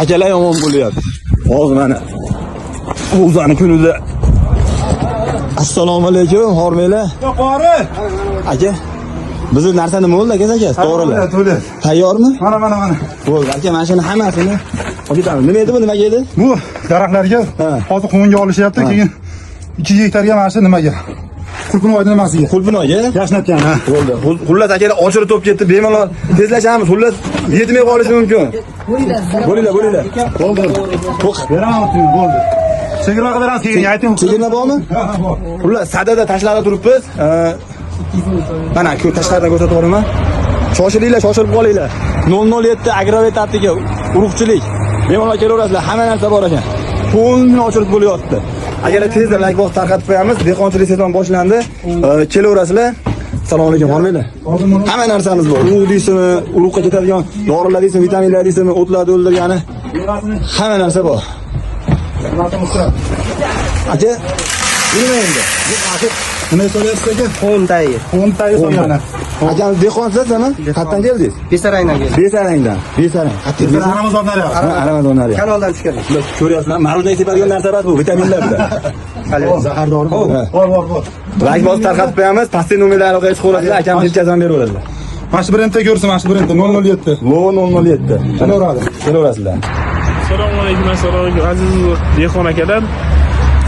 Akalar yomon bo'lyapti. Hozir mana o'zani kunida. Assalomu alaykum, hormanglar. Yuqori. Aka, bizni narsa nima bo'ldi aka, aka? To'g'rilar. To'la. Tayyormi? Mana mana mana. Bo'ldi, aka, mana shuni hammasini olib ketamiz. Nima edi bu, nimaga edi? Bu daraxtlarga hozir quvonga olishyapti, keyin 2 gektarga mana shu nimaga? Qulpinoyni nimasiga? Qulpinoyga? Yashnatgan, ha. Bo'ldi. Xullas akalar ochirib to'p ketdi. Bemalol tezlashamiz. Xullas yetmay qolishi mumkin. Bo'linglar, bo'linglar. Bo'ldi. To'q. Beraman, bo'ldi. Chegirma qilib beramiz keyin, ayting. Chegirma bormi? Ha, ha, bor. Xullas sadada tashlarida turibmiz. Mana ko'p tashqaridan ko'rsatib yuboraman. Shoshilinglar, shoshilib qolinglar. 007 Agrovet apteka urug'chilik. Bemalol kelaverasizlar, hamma narsa bor ekan. Полный ochirib bo'lyapti. Akalar tezda layk bosib tarqatib qo'yamiz. Dehqonchilik sezon boshlandi. Kelaverasizlar. Assalomu alaykum, hormanglar. Hamma narsamiz bor. Urug' deysizmi, urug'ga ketadigan dorilar deysizmi, vitaminlar deysizmi, o'tlarni o'ldirgani hamma narsa bor. Aka, nima endi? Nima so'rayapsiz aka? Qo'm tagi. Quvon tagi solgani. Akamiz dehqonsiz, nima? Qayerdan keldingiz? Besarangdan keldi. Besarangdan. Besarang. Qayerdan? Besarang. Ramazon naryoq. Ha, Ramazon naryoq. Kanaldan tushgan. Xullas, ko'ryapsizlar, marujnak sepadigan narsa emas bu, vitaminlar bular. Zahardori bor. Ha. Bor, bor, bor. Layk bosib tarqatib qo'yamiz, pastda nomerlar aloqaga chiqaverasizlar, akamiz yetkazib beraveradilar. Mana shu brendda ko'rsin, mana shu brendda 007. Lovo 007. Kelaveradi. Kelaverasizlar. Assalomu alaykum, assalomu alaykum aziz dehqon akalar.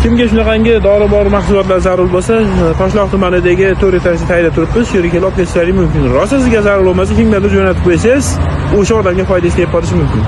Kimga shunaqangi dori bor mahsulotlar zarur bo'lsa, Toshloq tumanidagi 4 etajli tagida turibmiz. Shu yerga kelib olib ketishlaring mumkin. Rosa sizga zarur bo'lmasa, kimgadir jo'natib qo'ysangiz, o'sha odamga foydasi tegib qolishi mumkin.